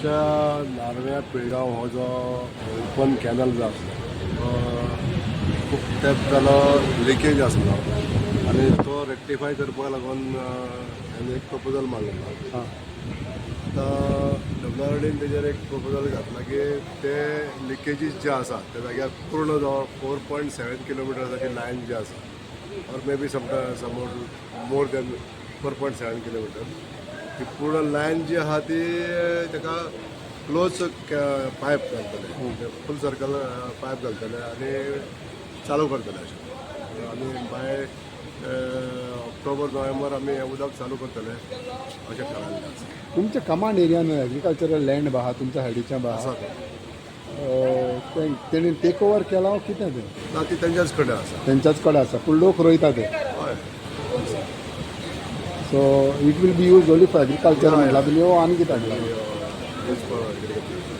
आमच्या नार्व्या पिळगांव हो जो ओपन कॅनल जो आसलो तो खूब तेंप जालो लिकेज आसलो आनी तो रेक्टिफाय करपाक लागून हांवें एक प्रपोजल मारलेलो. आतां डब्ल्यू आर डीन तेजेर एक प्रपोजल घातला की ते लिकेजीस जे आसा त्या जाग्यार पूर्ण जो 4.7 किलोमिटर्साची लायन जी आसा, or maybe some more than 4.7 kilometer, ती पूर्ण लायन जी आहा ती ताका क्लोज पायप घालतले, फूल सर्कल पायप घालतले आनी चालू करतले अशें. आनी बाय ऑक्टोबर नोव्हेंबर आमी हें उदक चालू करतले अशें थारायल्लें आसा. तुमच्या कमांड एरियान एग्रीकल्चरल लँड आहा तुमच्या सायडीच्या बा? आसा तें. तेणी टेक ओवर केला कितें तें? ना, ती तेंच्याच कडेन आसा. तेंच्याच कडेन आसा, पूण लोक रोयता ते? हय. So it will be use only for agriculture म्हणला तुमी, आनी कितें म्हणला? Use for agriculture.